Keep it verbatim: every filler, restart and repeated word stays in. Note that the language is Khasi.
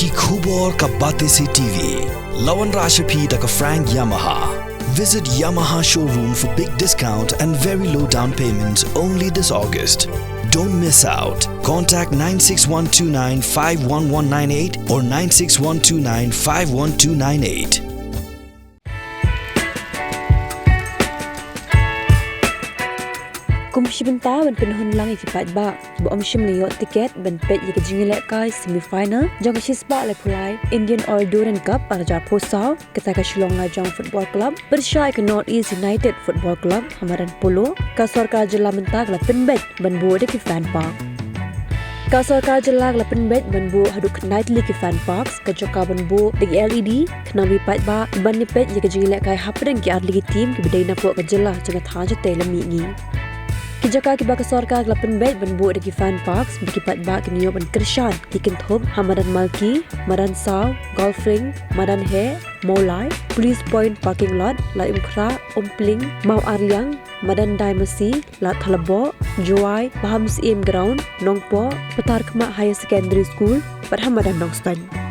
Ki khubor ka Batesi T V. La wanrah sha phi da ka Frank Yamaha. Visit Yamaha showroom for big discount and very low down payments only this August. Don't miss out. Contact nine six one two nine five one one nine eight or nine six one two nine five one two nine eight. Kum shi bynta ban pynhun lang ïa ki paidbah ba ym shym la ïoh tiket ban peit ïa ka jingïalehkai semi final jong ka shispah laiphew lai Indian All Durand Cup arhajar arphew saw, kata ka Shillong Lajong Football Club pyrshah ïa ka North East United Football Club ha madan Polo, ka sorkar jylla mynta ka la pynbeit ban buh da ki fan park. Ka sorkar jylla ka la pynbeit ban buh haduh khyndai tylli ki fan parks, ka jaka ban buh da ki L E D, khnang ba ki paidbah ban ïa peit ïa ka jingïalehkai hapdeng ki artylli ki team kiba dei napoh ka jylla jong ka thaiñ jatei la mihngi. Ki jaka kiba ka sorkar ka la pynbeit ban buh da ki fan parks ba ki paidbah kin ïoh ban kyrshan, ki kynthup ha madan Malki, madan Saw, Golf Ring, madan Heh, Mawlai, Police Point Parking Lot, Laitumkhrah, Umpling, Mawarliang, madan Daimasi, Ladthadlaboh, Jowai, Bahamsyiem Ground, Nongpoh, Patharkhmah Higher Secondary School bad ha madan Nongstoiñ.